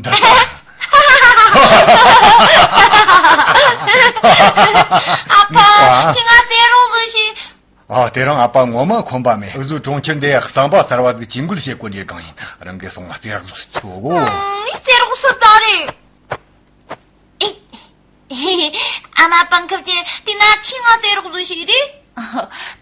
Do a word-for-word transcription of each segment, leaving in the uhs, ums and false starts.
འདི་ལྟ། ཨ་ཕ། ཁྱེད་ང་བཙལ་རོགས་བཟོ་ཞིག་ཨ། དེ་རིང་ཨ་ཕ་ངོ་མ་ཁོམ་པ་མེད། འུ་ཚོའི་གྲོང་ཁྱེར་འདི་ཡ་གཙང་པ་གསར་བ་ཟིག་ཇུས་འགོད་བྱེད་གོ་ནས་གང་ཡིན། རང་གིས་སོང་ང་རྩེ་རག་ཟིག་འཚོལ་གོ། ཨང་། རྩེ་རག་སུ་ད་རེད། ཨེ། ཨ་མ་པང་ཁབ་ཀྱི་དེ་ན་ཁྱེད་ང་རྩེ་རག་བཟོ་ཞིག་རེད།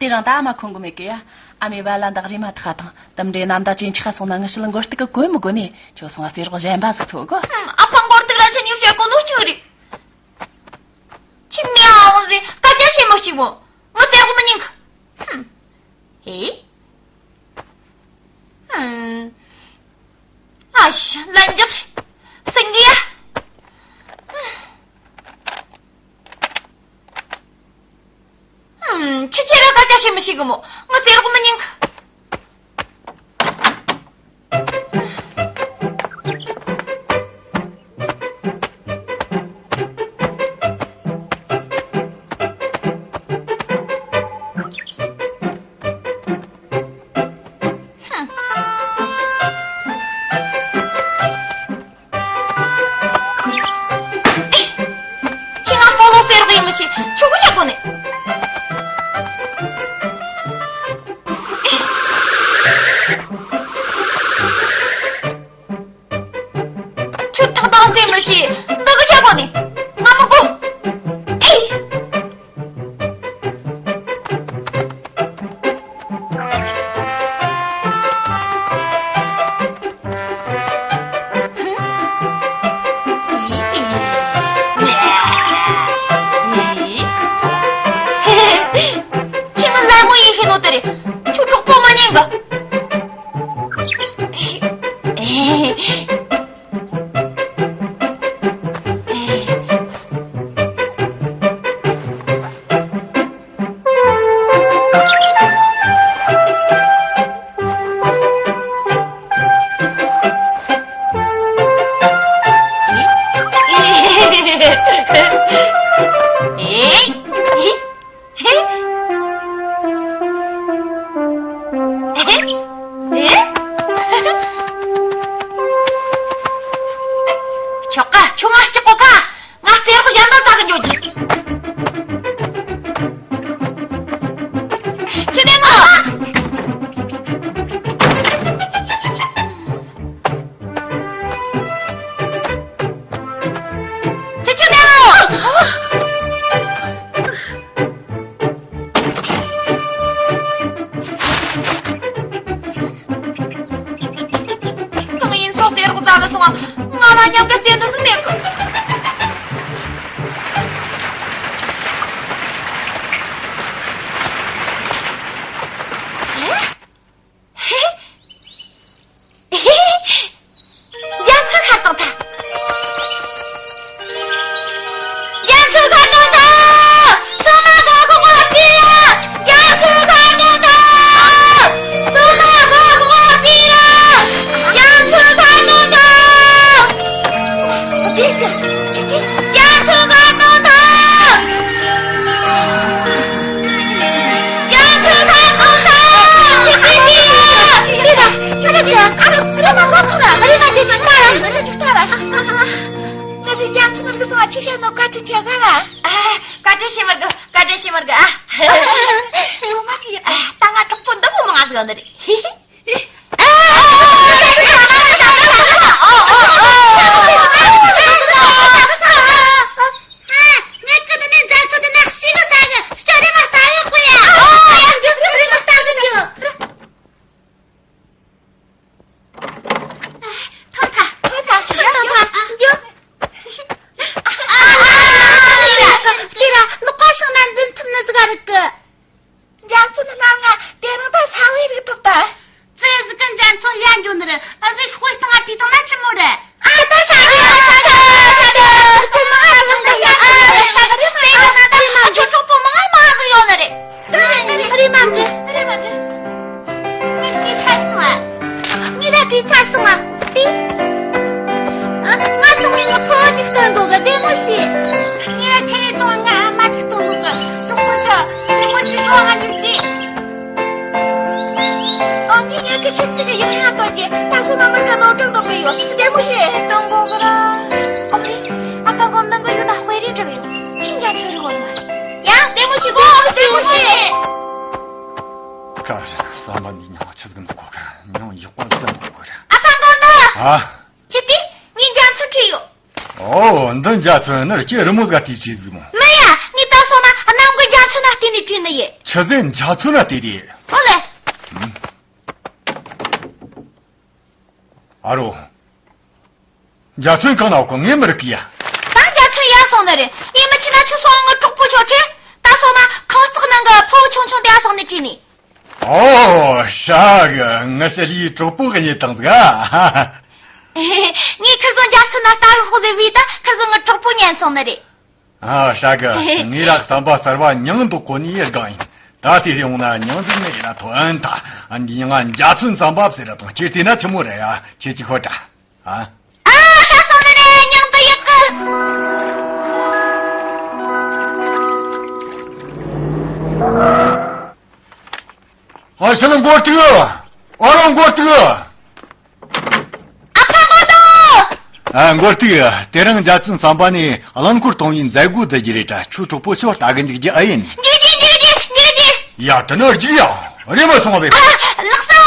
དེ་རིང་ད་ཨ་མ་ཁོམ་གི་མེད་གི་ཡ། ཨ་མའི་བལ་ལ་འདག་རེ་མ་ཐག་དང་དམ་འདྲེ་ནམ་ཟླ་ཅན་ཆག་སོང་ན་ངི་ཤི་ལ་མགོ་སྟིག་གི་གོན་མི་དགོ་ནས། ཁྱོད་སོང་ང་རྩེ་རག་གཞན་པ་ཟིག་འཚོལ་གོ། ཨ་ཕ་མགོ་སྟིག་ར་ཆེ་ཉིབ་བྱེད་གོ་ལོ་ཆུང་རེད། ཁྱེད་མི་ཨ་འོང་ཟེ་སྐད་ཆ་བཤད་མི་ཤེས་མོ། ང་བཙལ་གོ་མི་ཉན་གི། ཧུམ། ཨེ། ཧུམ། ཨ་ཤ་ལན་རྒྱབ། སེང་གེ་ཡ། ཧུམ། ཁྱེད་ཁྱེད་རང་སྐད་ཆ་བཤད་མི་ཤེས་གི་མོ། ང་བཙལ་གོ་མི་ཉན་གི། ཁྱེད་ང་སྤོ་ལོ་རྩེ་རོགས་ཡེད་མི་ཤེས། ཆོག་གི་ཆོག་གོ་ནི། ཁྱོད་ཐག་དང་རྩེ་མི་ཤེས། འདི་གི་ཆོག་གོ་ནི། ང་མི་དགོ། ཨེ། ཁྱེད་ནི་ལད་མོ་ཡེད་ཤེས་ནོ་དེ་རེད། ཁྱོད་གྲོགས་པོ་མ་ཉན་གི། ཆོག་ག་ཁྱོད་ང་གཅིག་པོ་ག་ང་རྩེ་རོགས་གཞན་དག་བཙལ་གི་འགྱོ་རྒྱུ། ཁྱོད་བདེ་མོ། ཁྱོད་ཁྱོད་བདེ་མོ། ཁོང་ཡིན་སོགས་རྩེ་རོགས་བཙལ་གི་སོང་ང་། ང་མ་མཉམ་དུ་རྩེ་འདུག་ཟིན་མེད་གི། རྒྱ་མཚོ་ཁ་གཏོང་ཐལ། རྒྱ་མཚོ་ཁ་གཏོང་ཐལ། ཚང་མ་སྒོ་ཁོ་ངོ་ཕྱིར་ར། རྒྱ་མཚོ་ཁ་གཏོང་ཐལ། ཚང་མ་སྒོ་ཁོ་ངོ་ཕྱིར་ར། རྒྱ་མཚོ་ཁ་གཏོང་ཐལ། རྒྱ་མཚོ་ཁ་གཏོང་ཐལ། རྒྱ་མཚོ་ཁ་གཏོང་ཐལ། ཁྱེད་ཀྱིས་ཁྱེད་ཀྱིས་ཨ་རོ་རེ་མ་གོ་ཁོ་ར་རེ་མ་ཅིག་ཅིག་ལྟ་ར། ང་ཚོས་རྒྱ་མཚོ་རིག་སོང་བ་ཅིག་བཤད་ནོ་བཀའ་དྲིན་ཆེ་ག་ར། ཨ། བཀའ་དྲིན་ཆེ་མར་གི། བཀའ་དྲིན་ཆེ་མར་གི། ཨ། ངོ་མ་ཅིག་ཡ། ཨ། ད་ང་གྲོགས་པོ་འདི་མོ་མང་ང་ཟིག་ཡོད་ནི་རེད། ཐོབ་ཐལ། ཐོབ་ཐལ། ཐོབ་ཐལ། འཇུ། ཨ་ལ་ལ་ལ་ལ། དེ་ར་ལོག་པ་སྲང་ན་འཛིན་ཐུབ་ནི་ཟིག་རིག་གི། རྒྱ་མཚོ་ནི་སྣང་ང་དེ་རིང་ད་ས་བའི་རིག་ཐོབ་ཐལ། ཨ། ཅི་སྟེ། ངས་འཇའ་ཚོན་བྲིས་ཡོད། ཨོ། འདི་འཇའ་ཚོན་ནི་ཁྱེད་རི་མོ་ཟིག་ག་བལྟས་བྲིས་ཟིག་མོ། མིན་ཡ། ངས་ད་སོང་ན་གནམ་གྱི་འཇའ་ཚོན་ན་བལྟས་ནས་བྲིས་ནི་ཡིན། ཆི་ཟེར། འཇའ་ཚོན་ན་བལྟས་རེད། ཨོ་ལེ། ཨ་རོ། འཇའ་ཚོན་གང་ན་ཡོད་གི། ངས་མི་རིག་གི་ཡ། ད་འཇའ་ཚོན་ཡར་སོང་ནི་རེད། ཡིན་མི་ཆི་ན་ཁྱོད་སོང་ངའི་གྲོགས་པོ་ཆོ་ཁྲིད། ད་སོང་ན་ཁང་བརྩེགས་ནང་གི་ཕོ་བོ་ཆུང་ཆུང་དེ་ཡར་སོང་ནས་བྲིས་ནི། ཨོ། ཧྲ་གི། ངི་ཞི་ལིའི་གྲོགས་པོ་གི་རྙེད་བཏང་ཟིག་ཨ། ངས་ཁིར་ཚོ་འཇའ་ཚོན་ན་ལྟ་གི་ཤོག་ཟེར་བས་ད་ཁིར་ཚོ་ངའི་གྲོགས་པོ་ཉན་སོང་ནི་རེད། ཨ། ཧྲ་གི། ངས་ར་བསམ་པ་གསར་བ་མྱང་འདོགས་གོ་ནི་ཡི་སྒང་ཡིན། ད་དེ་རིང་ཡོང་ན་མྱང་འདོགས་ནི་ཡིན་ན་ཐོན་ད། ཨ། འདི་ང་འཇའ་ཚོན་བསམ་པ་ཟེར་ར་དང་ཁྱེད་བལྟས་ན་ཆི་མོ་རེད་ཡ། ཁྱེད་ཅིག་ཤོད་དྲ། ཨ། ཨ། ཧྲ་སོང་ནི་རེད། མྱང་དུ་ཡག་གི། ཨ། ཞི་ལི་མགོ་གཏུགས། ཨ་རོ་མགོ་གཏུགས། ཨ་ཕ་མགོ་གཏུགས། ཨ། མགོ་གཏུགས། དེ་རིང་འཇའ་ཚོན་བསམ་པ་ནས་རླངས་འཁོར་གཏོང་བའི་མཛད་སྒོ་བསྡུ་རྒྱུ་རེད་དྲ། ཁྱོད་གྲོགས་པོ་ཆོ་ལྟ་གི་འཇུག་རྒྱུ་ཨེ་ཡིན། འཇུག་རྒྱུ་འཇུག་རྒྱུ་འཇུག་རྒྱུ། ཡ། དེ་ནི་འཇུག་ཡ། རེམ་མ་སོང་བས། ཨ། ལགས་སོ།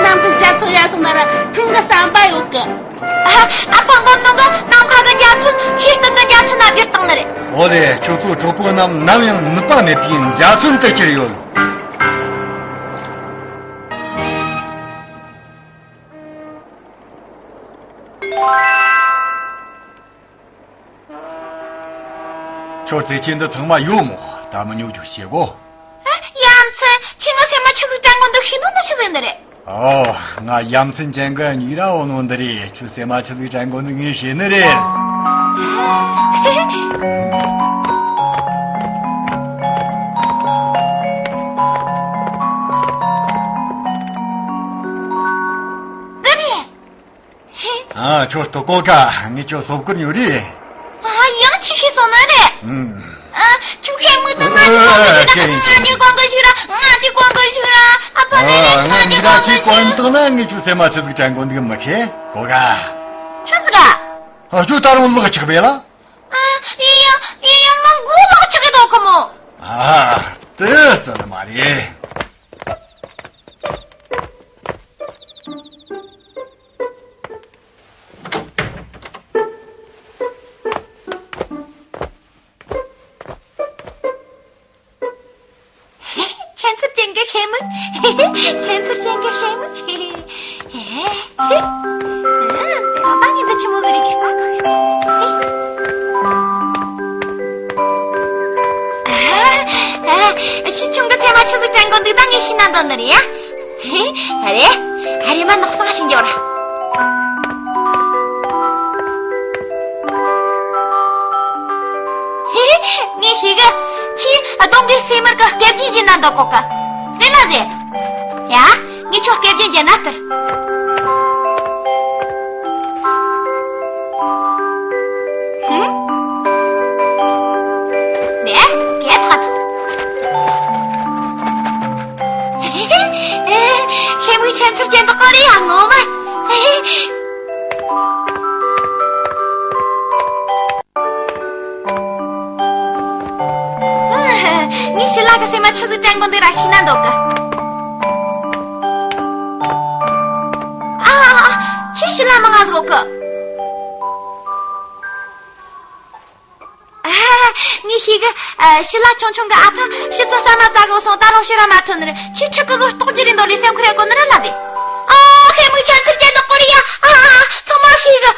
ནམ་གྱི་འཇའ་ཚོན་ཡར་སོང་ན་ར་ཐུང་གི་བསམ་པ་ཡོད་གི། ཨ། ཨ་ཕ་མགོ་གཏུགས་གི། ནམ་མཁའ་གི་འཇའ་ཚོན་ཆེས་སྟོང་གི་འཇའ་ཚོན་ན་བསྒྱུར་བཏང་ནི་རེད། ཨོ་ལེ། ཁྱོད་ཚོ་གྲོགས་པོ་རྣམས་ནམ་ཡང་ནུབ་པ་མེད་པའི་འཇའ་ཚོན་དུ་གྱུར་ཡོད། ཁྱོད་བརྩེ་ཆེན་འདི་ཚང་མ་ཡོད་མོ། ད་མི་ཉོ་རྒྱུ་བྱེད་གོ། ཨ། ཡ་མཚན། ཁྱོས་ངའི་སེམས་མ་ཆི་ཟིག་དྲན་གོ་འདུག་ཤེས་ནོ་འདི་ཆི་ཟིག་ནི་རེད། ཨོ། ང་ཡ་མཚན་ཅན་གི་ཉིག་ར་འོ་ནོ་འདི་རེད། ཁྱོད་སེམས་མ་ཆི་ཟིག་དྲན་གོ་འདུག་ངས་ཤེས་ནི་རེད། འདི་རེད། ཨ། ཁྱོད་ལྟོ་གོ་ཀ། ངས་ཁྱོད་སོབ་ཀུར་ཉོ་རེ། ཨ། ཡང་ཆི་ཤེས་སོང་ནི་རེད། ཨུམ། ཨ། ཁྱོད་ཤེས་མི་ཐུབ་ན་ཨ། ཁྱོད་ང་ཅིག་གོན་གི་ཞིག་ར། ང་ཅིག་གོན་གི་ཞིག་ར། ཨ་ཕ་ཨ། ལེ་ལེ། ང་ང་ཅིག་གོན་གི་ཞིག་ར། ང་ཅིག་གོན་བཏང་ན་ངས་ཁྱོད་སེམས་མ་ཆི་ཟིག་དྲན་གོ་འདུག་མི་ཤེས་གོ་ག། ཆི་ཟིག་ག། ཨ། ཁྱོད་ད་རུང་ལག་ཆགས་པས་ལ། ཨ། ཡིན་ཡང་ཡིན་ཡང་ང་མགོ་ལག་ཆགས་གི་འདུག་གི་མོ། ཨ། དེ་རྩ་ནས་མ་རེད། ཁྱད་མཚར་ཅན་གྱི་ཤེལ་མིག་ཁྱད་མཚར་ཅན་གྱི་ཤེལ་མིག་ཨེ། ཨེ། ཨེ། དེ་རིང་ད་ངས་འདི་ཆི་མོ་ཟིག་རེད་ཅིག་ལྟ་གོ། ཨེ། ཨེ། ཨེ། ཁྱེད་ཆུང་གི་མཚན་མ་ཆི་ཟིག་དྲན་གོ་འདུག་ད་ངས་ཤེས་ན་འདོད་ནི་རེད་ཡ། ཨ་རེ། ཨ་རེ་མ་ནག་སང་ཞིག་འགྱོ་ར། ངས་ཤེས་གི། ཁྱེད་གདོང་གི་སེ་མར་གི་སྐེ་རྒྱན་བརྒྱབ་ན་འདོད་གོ་གི། རེད་ལ་ཟེ། ཡ། ངས་ཁྱོད་སྐེ་རྒྱན་བརྒྱབ་ན་ལྟར། ཧུམ། ནས་སྐད་ཐག་ཐག་ཤེལ་མིག་ཁྱད་མཚར་ཅན་དུ་བསྐོར་རེ་ཡང་ངོ་མ། ངས་ཞི་ལ་གི་སེམས་མ་ཆི་ཟིག་དྲན་གོ་འདུག་ར་ཤེས་ན་འདོད་གི། ཨ། ཨ། ཨ། ཁྱོད་ཞི་ལ་མི་ང་ཟིག་གོ་གི། ཨ། ངས་ཤེས་གི། ཨ། ཞི་ལ་ཆུང་ཆུང་གི་ཨ་ཕ་ཕྱི་ཚོ་ཟ་མ་ཟ་གི་སོང་ད་རུང་ཕྱིར་ར་མ་ཐོན་ནི་རེད། ཁྱེད་ཕྲུ་གུ་ཚོ་ལྟོགས་ཀྱི་རེད་འདོད་ལེ་སེམས་ཁུར་ཡ་གོ་ནི་ར་ལ་དེ། ཨོ། ཤེལ་མིག་ཁྱད་མཚར་ཅན་དུ་བསྐོར་རེ་ཡ། ཨ། ཨ། ཚང་མ་ཤེས་གི།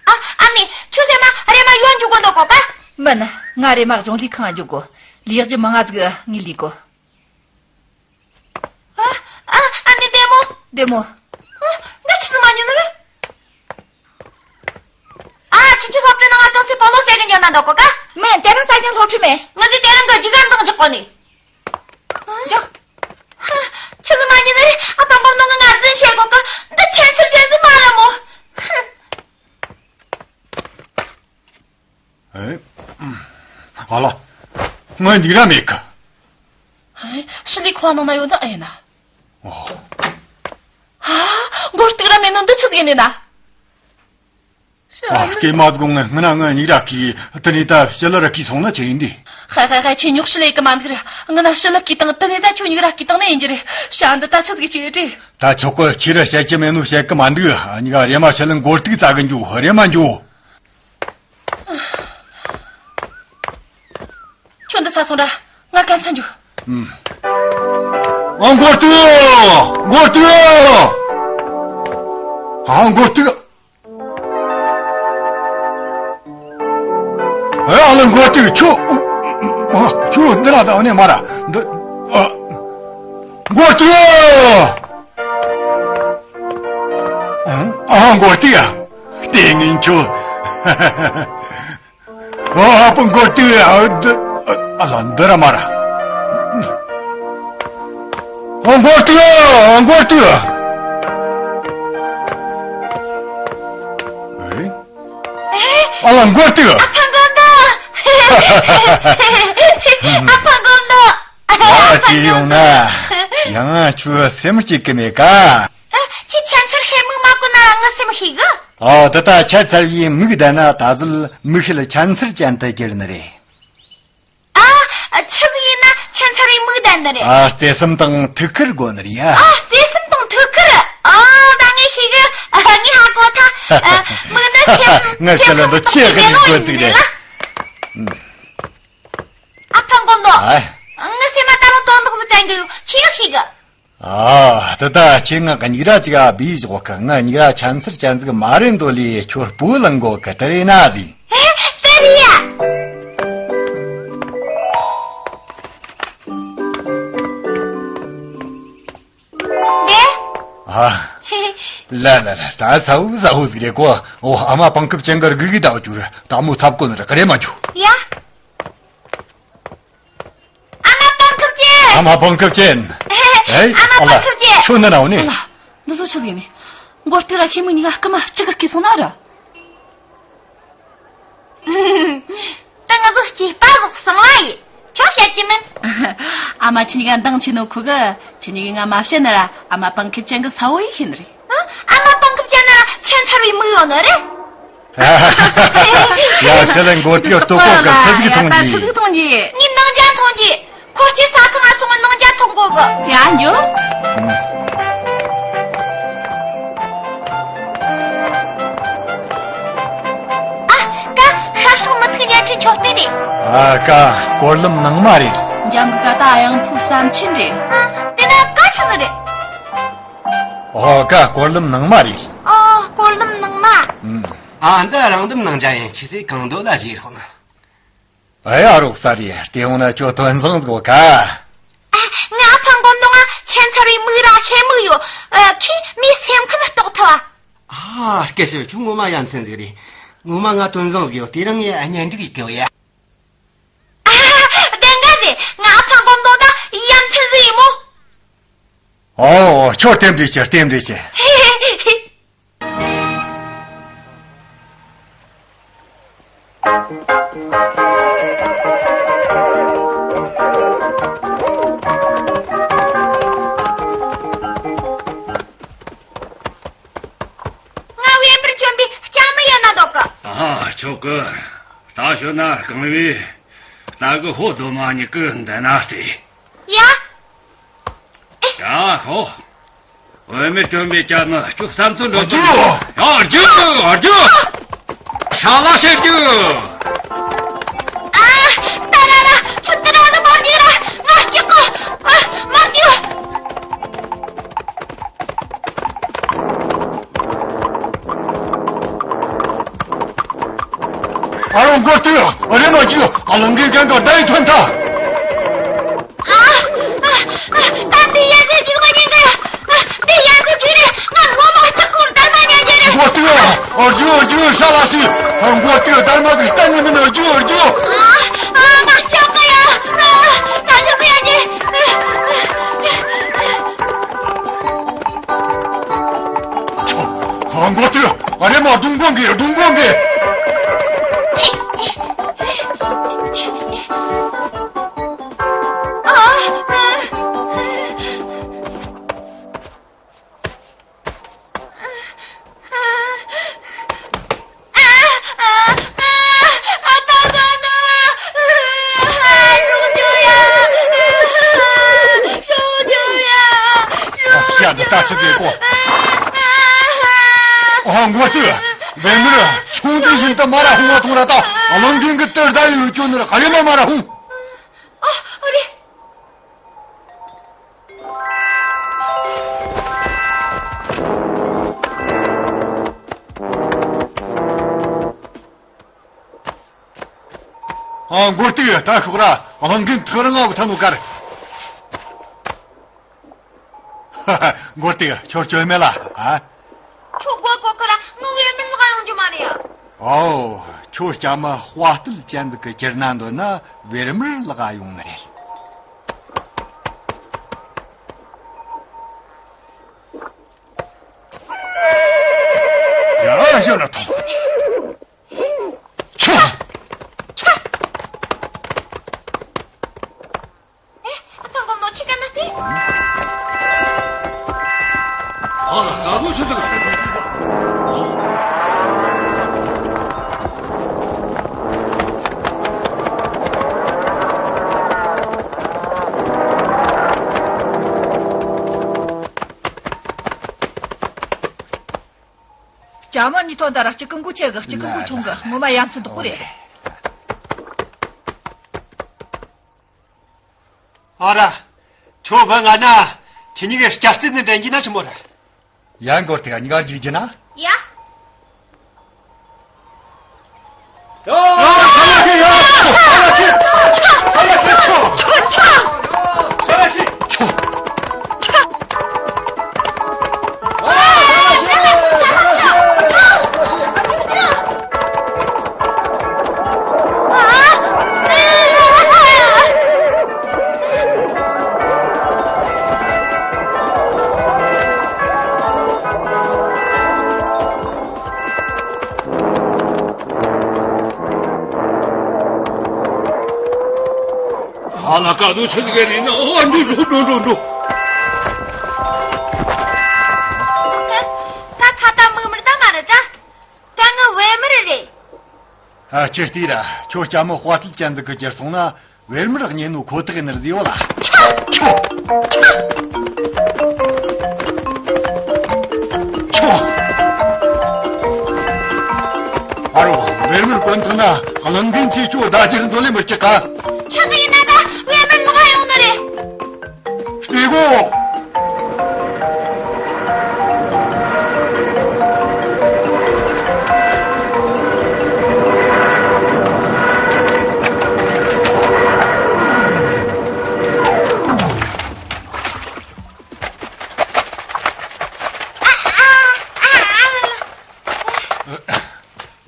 ཨ། ཨ་མ། ཁྱོད་སེམས་མ་རེམ་མ་ཡོང་འཇུག་གོ་འདོད་གོ་ག། མིན། ང་རེམ་མ་གཞུང་ལས་ཁང་འཇུག་གོ། ལས་རྒྱུ་མང་ང་ཟིག་ངས་ལས་གོ། ཨ། ཨ། ཨ་ནི་བདེ་མོ། བདེ་མོ། ཨ། ང་ཆི་ཟིག་མ་ཉན་ནི་རེད། ཨ། ཁྱེད་ཚོའི་སློབ་གྲྭའི་ནང་ང་ཅང་ཚེ་སྤོ་ལོ་རྩེ་གི་འཇོག་ན་འདོད་གོ་ག། མིན། དེ་རིང་ས་ཆེན་སློབ་ཁྲིད་མེད། ང་ཚོས་དེ་རིང་གི་རྒྱུག་ཁ་འདང་རྒྱག་གོ་ནི། ཨ། ཆི་ཟིག་མ་ཉན་ནི་རེད། ཨ་ཕ་མགོ་གནོན་གི་ང་འཛིན་བྱེད་གོ་གི། འདི་ཁྱད་མཚར་ཅན་ཟིག་མ་རེད་མོ། ཨེ། ཨ་ལ། ངའི་འདི་ར་མེད་གི། ཧེ། ཕྱི་ལས་ཁང་ནང་ན་ཡོད་ན་ཨེ་ན། ཨོ། ཧ། མགོ་སྟུག་ར་མེད་ན་འདི་ཆི་ཟིག་ཡིན་ནི་ན། ཨ། སྐྱེས་མ་དགོང་ངི་སྔ་ན་ངའི་སྙིགས་ར་གི་དེ་ནས་ད་ཕྱི་ལ་ར་གི་སོང་ན་ཆི་ཡིན་འདི། ཧ་ཧ་ཧ། ཁྱེད་ཉོག་ཤི་ལས་གི་མ་འདུག་ར། ང་ན་ཕྱི་ལ་གི་དང་དེ་ནས་ད་ཁྱོད་སྙིགས་ར་གི་དང་ནས་ཡིན་གྱི་རེད། ཤ་འདི་ད་ཆི་ཟིག་ཅི་རེད། ད་ཆོག་གི། ཁྱེད་ར་བཤད་ཀྱི་མེད་ནོ་བཤད་གི་མ་འདུག། ཨ། གཉིས་ཀ་རེ་མ་ཕྱི་ལ་མགོ་སྟུག་བཙལ་གི་འགྱོ། རེ་མ་འགྱོ། ཁྱོད་འདི་ཚ་སོང་ར། ང་གན་ས་འཇུ། ཨ། མགོ་སྟུག། མགོ་སྟུག། ཨ། མགོ་སྟུག། ཨ་ལ། མགོ་སྟུག། ཁྱོད། ཨ། ཁྱོད་འདི་ལ་ད་ནས་མ་ར་འདི། ཨ། མགོ་སྟུག། ཨ། མགོ་སྟུག། ལྟས་ངན་ཁྱོད། ཨ་ཕ་མགོ་སྟུག། ཨ། འདི། ཨ་ལ། འདི་ར་མ་ར། ཨ། མགོ་སྟུག། ཨ། མགོ་སྟུག། ཨེ། ཨ་ལ། མགོ་སྟུག། ཨ་ཕ་མགོ་སྟུག། ཨ་ཕ་མགོ་སྟུག། ཡ། ཅི་ཡོང་ན། ཡང་ཁྱོད་སེམས་སྐྱིད་གི་མེད་ཀ། ཨ། ཁྱེད་ཁྱད་མཚར་ཧེ་མིག་མ་གོན་ན་ང་སེམས་ཤེས་གི། ཨོ། ད་ལྟ་ཁྱད་མཚར་བའི་མིག་ལྡན་ན་ད་གཟོད་མིག་ཤེལ་ཁྱད་མཚར་ཅན་དུ་གྱུར་ནི་རེད། ཨ། ཆི་ཟིག་ཡིན་ན་ཁྱད་མཚར་བའི་མིག་ལྡན་ནི་རེད། ཨ། བརྩེ་སེམས་དང་ཐུགས་ཁུར་དགོས་ནི་རེད་ཡ། ཨ། བརྩེ་སེམས་དང་ཐུགས་ཁུར། ཨོ། ད་ངས་ཤེས་གི། ཨ། ངས་ཧ་གོ་ཐལ། ཨ། མིག་ནི་སེམས། ངས་ཁྱེད་ལ་འདི་ཆེས་ཧ་གི་གོ་ཚིག་རེད། ཨ་ཕ་མགོ་མདོ། ཨ། ངའི་སེམས་ལ་ད་རུང་དོན་དག་ཟིག་དྲན་གི་ཡོད། ཁྱེད་ཡང་ཤེས་གི། ཨ། ད་ལྟ་ཁྱེད་ང་གི་སྙིགས་ར་ཅིག་ག་བུད་བཞག་གི། ང་སྙིགས་ར་ཁྱད་མཚར་ཅན་ཟིག་མ་རེད་འདོད་ལས་ཁྱོད་སྤུ་ལངས་གོ་གི། དེ་རེད་ན་ཟིག། ཨེ། དེ་རེད་ཡ། དེ། ཨ། ལ་ལ་ལ། ད་ཚ་བོ་ཚ་བོ་ཟིག་རེད་གོ། ཨོ། ཨ་མ་པང་ཁུབ་ཅན་གི་རྒུག་གི་ད་བཅུག་ར། ད་མོ་ཚབ་གོ་ནི་ར་ག་རེ་མ་བཅུག། ཡ། ཨ་མ་པང་ཁུབ་ཅན། ཨ་མ་པང་ཁུབ་ཅན། ཨེ། ཨ་མ་པང་ཁུབ་ཅན། ཁྱོད་འདི་ན་འོ་ནི། ཨ་ལ། འདི་ཚོ་ཆི་ཟིག་ཡིན་ནི། མགོ་སྟུག་ར་ཤེས་མིག་གཉིས་ཀ་རྐུ་མ་གཅིག་ག་སྐྱེས་སོང་ན་ར། ད་ང་ཚོ་སྐྱེས་པ་ཟོག་སང་ལ་ཡིན། ཁྱོད་བཤད་ཀྱི་མིན། ཨ་མ་ཁྱེད་གཉིས་ཀ་འདང་ཆེ་ནོ་ཁུ་གི། ཁྱེད་གཉིས་ཀ་ང་མ་བཤད་ན་ར་ཨ་མ་པང་ཁུབ་ཅན་གི་ས་བོ་ཡིན་ཤེས་ནི་རེད། ཨ། ཨ་མ་པང་ཁུབ་ཅན་ན་ར་ཁྱད་མཚར་བའི་མིག་ཡོད་ནི་རེད། ཡ། ཁྱེད་ལ་མགོ་སྟུག་ལྟོ་གོ་གི། ཆི་ཟིག་མཐོང་རྒྱུ། ཆི་ཟིག་མཐོང་རྒྱུ། ངས་ནང་ཇ་མཐོང་རྒྱུ། ཁོ་སྐྱེས་ས་ཁང་ང་སོང་ང་ནང་ཇ་འཐུང་གོ་གི། ཡ། འགྱོ། ཨ་ཀ། ཤ་ཤོག་མི་ཐུག་བརྙན་འཕྲིན་མཆོད་རྟེན་རེད། ཨ་ཀ། སྐོར་ལམ་ནང་མ་རེད། འཇམ་གི་ཀ། ད་གཡང་ཕུག་ཟམ་ཆེན་རེད། ཨ། དེ་ན་ཀ་ཆི་ཟིག་རེད། ཨོ་ཀ། སྐོར་ལམ་ནང་མ་རེད། ཨོ། སྐོར་ལམ་ནང་མ། ཨ། འདི་རང་འདེམས་ནང་ཇ་ཡིན། ཁྱེད་ཚོས་གང་འདོད་ལ་བཞེས་རོགས་གནང་། ཨེ། ཨ་རོགས་ས་རེད། དེ་འོང་ན་ཁྱོད་ཐོན་བཟང་ཟིག་ག། ཨ། ང་ཨ་ཕ་མགོ་མདོ་ང་ཁྱད་མཚར་བའི་མིག་ར་ཤེས་མིག་ཡོད། ཨ། ཁྱེད་ངའི་སེམས་ཁམས་རྟོགས་ཐུབ་བ། ཨ། སྐད་ཤེས། ཁྱོད་ངོ་མ་ཡ་མཚན་ཟིག་རེད། ངོ་མ་ང་ཐོན་བཟང་ཟིག་ཡོད། དེ་རིང་ངས་གཉེན་སྒྲིག་ཡེད་གི་ཡོད་ཡ། ཨ། བདེན་ག་རེད། ང་ཨ་ཕ་མགོ་མདོ་ད་ཡ་མཚན་ཟིག་ཡིན་མོ། ཨོ། ཁྱོད་རྟེན་འབྲེལ་ཆེ། རྟེན་འབྲེལ་ཆེ། ང་བེམ་པར་གྱོན་པའི་ལྕམ་མོ་ཡིན་ན་འདོད་གི། ཨ། ཆོག་གི། ད་ཞོན་ན་རྐང་བའི་རྟ་གི་ཕོ་རྫོང་མ་གཉིས་ཀི་འདི་ན་སྟེ། ཡ། ཡ་ཧོ། བུད་མེད་སྟོན་པའི་སྐྱ་ནི་ཁྱོད་བསམ་ཚུལ་འགྲོ་གི། ཨ་རྒྱུ། ཨ་རྒྱུ། ཧྲ་ལ་ཤེས་རྒྱུ། ཨ། ཏ་ར་ར། ཁྱོད་ཏི་ར་ནི་མོར་གྱི་ར། ང་སྐྱག་གོ། ཨ། མོར་གྱི། ཨ་རོ། མགོ་སྟོད། ཨ་རེ་མ་ཅི། ཨ་ལང་གི་གན་ག་ད་ཡི་ཐོན་ཐ། ཨ། ཨ། ད་འདི་ཡ་ཟེར་གྱི་རོ་ཉིན་ག། ཨ། འདི་ཡ་ཟེར་གྱི་རེད། ང་ངོ་མ་ལྕགས་ཁུར་དར་མ་ཉན་གྱི་རེད། མགོ་སྟོད། ཨ་རྒྱུ། ཨ་རྒྱུ། ཤ་ལ་སི། ཨ། མགོ་སྟོད། དར་མ་གི་གཏན་ནས་མིན། ཨ་རྒྱུ། ཨ་རྒྱུ། ཨ། ང་སྐྱག་གི་ཡ། ཨ། ད་ཆི་ཟེར་ཡ་གྱི། ཨ། མགོ་སྟོད། ཨ་རེ་མ་རྡུང་དགོང་གི། རྡུང་དགོང་གི། ཏུ། བེ་མིར་ཆུང་དུས་བཞིན་དུ་མ་ར་ཧུང་བ་གཏོང་ར་ད། གླང་རྒན་གི་ཏུ་ཟླ་ཡི་ལུ་སྐྱོན་ནི་ར་ག་ཡོད་མ་མ་ར་ཧུང་། ཨ། ཨོ་རེད། ཨ། མགོ་སྟེགས་ད་ཤོག་ར། གླང་རྒན་ཐག་རིང་ང་བུ་ཐ་ནུ་ཀར། མགོ་སྟེགས་ཁྱོད་སྐྱོན་མེད་ལ། ཨ། ཁྱོད་མགོ་གོ་ཁ་ར་ངའི་བེ་མིར་ལག་ཡོང་རྒྱུ་མ་རེད་ཡ། ཨོ། ཁྱོད་སྐྱ་མི་དཔའ་རྟུལ་ཅན་ཟིག་གི་ཁྱེར་ན་འདོད་ན་བེ་མིར་ལག་ཡོང་ནི་རེད། ཡ་ཞོ་ལ་ཐོངས། ཆོ། ཆོ། ཨེ། ཨ་ཐང་གོམ་ནོ་ཆི་ཀ་ན་ཏི། ཨ་ལ་ཀ་ནོ་ཆི་ཟིག་ཟེར། ཅ་མ་ནི་ཐོ་ད་ར་གཅིག་གི་མགོ་ཆེ་གི་གཅིག་གི་མགོ་ཆུང་གི་ངོ་མ་ཡ་མཚན་དོག་པོ་རེད། ཨ་ར། ཁྱོད་བུ་ང་ན་ཁྱེད་གཉིས་ཀའི་སྐྱ་རྩིས་ནི་འདྲེན་གྱི་ན་ཆི་མོ་ར། ཡ་མགོ་སྟེགས་གཉིས་ཀ་རྒྱུག་རྒྱུ་ན། ཡ། ཧ་ལ་ཀ་དུ་ཆི་ཟིག་རེད་ན། ཨོ། འགྲོ་འགྲོ་འགྲོ་འགྲོ་འགྲོ། ད་ཁ་ཏ་མིག་དམར་ད་མ་རེད་ད། ད་ང་བེ་མིར་རེད། ཨ། ཅི་སྟེ་ར་ཁྱོད་སྐྱ་མི་དཔའ་རྟུལ་ཅན་ཟིག་གི་གྱུར་སོང་ན། བེར་མིར་གཉེན་ནོ་ཁོ་ཐག་ཡིན་ནི་རེད་ཡོད་ལ། ཆོ། ཆོ། ཆོ། ཨ་རོ། བེར་མིར་གོན་ཐུབ་ན་གླང་རྒན་ཆེ་ཁྱོད་ཟླ་རྒྱུར་འདོད་ལེ་མི་སྐྱེ་ག། ཆག་གི་ཡིན་ན་ད་བེར་མིར་ལག་ཡོང་ནི་རེད། སྟེ་གོ།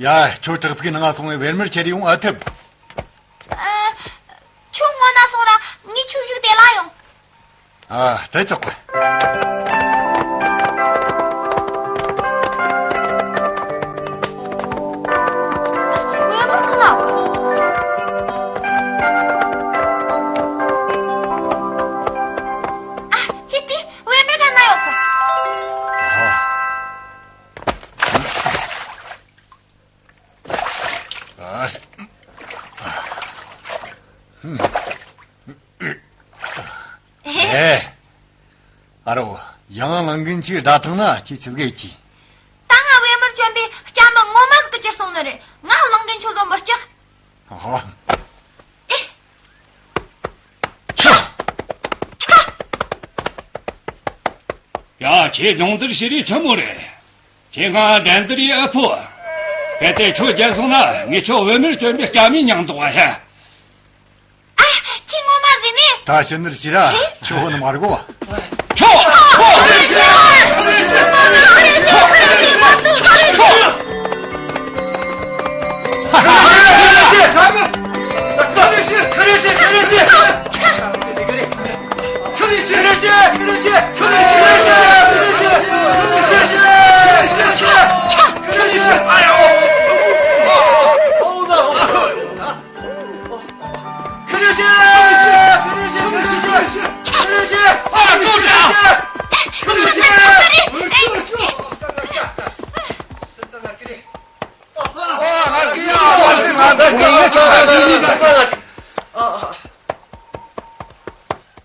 ཡ། ཁྱོད་བྲག་ཕུག་ནང་ང་སོང་བའི་བེར་མིར་ཁྱེར་ཡོང་ཨ་ཐུབ། ཨ། ཁྱོད་སྔོན་ན་སོང་ར་ངས་ཁྱོད་བཞུགས་དེ་ལ་ཡོང་། ཨ། དེ་ཆོག་གི། ཨ། ཁྱེད་དེ་བེ་མིར་ག་ན་ཡོད་གི། ཨ། ཨ། ཧུམ། ཨེ། ཨ་རོ། ཡང་གླང་རྒན་ཆེ་ཟླ་ཐང་ན་ཁྱེད་ཆི་ཟིག་གི། ད་ང་བེ་མིར་གྱོན་པའི་སྐྱ་མི་ངོ་མ་ཟིག་གི་གྱུར་སོང་ནི་རེད། ང་གླང་རྒན་ཆོ་ཟོ་མི་སྐྲག། ཨོ། ཨེ། ཆ། ཆ། ཡ། ཁྱེད་སྦྱོང་བརྡར་བྱེད་རེས་ཆི་མོ་རེད། ཁྱེད་ང་འགྲན་བསྡུར་ཡེ་ཨ་ཕོ། གལ་ཏེ་ཁྱོད་རྒྱལ་སོང་ན་ངས་ཁྱོད་བེ་མིར་གྱོན་པའི་སྐྱ་མིའི་མྱིང་འདོགས་པ་ཤ། ཨ། ཁྱེད་ངོ་མ་ཟིན་ནི། ད་ཕྱི་ནར་ཞི་ར། ཁྱོད་ཧོ་ནི་མ་རྒོ། ཁྱོད། ཁྱོད།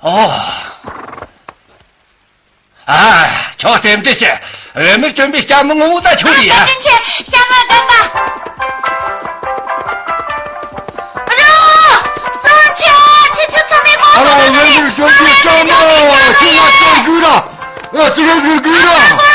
ཨ། ཨ། ཁྱོད་རྟེན་འབྲེལ་བྱེད། འོད་མར་བྱོན་པའི་སྐྱ་མི་ངོ་བོ་ད་ཁྱོད་རེད་ཡ། བཀའ་དྲིན་ཆེ། སྐྱ་མི་རྒན་པ། རོ། གཙང་ཆེ། ཁྱེད་ཚོ་ཚང་མས་ངོ་ཨ་རོ། ཚོད་འོད་མར་བྱོན་པའི་སྐྱ་མི་ཁྱེད་ང་ཚོར་དགོས་ར། ཨ་ཙི་རེ་ཟེར་དགོས་ར།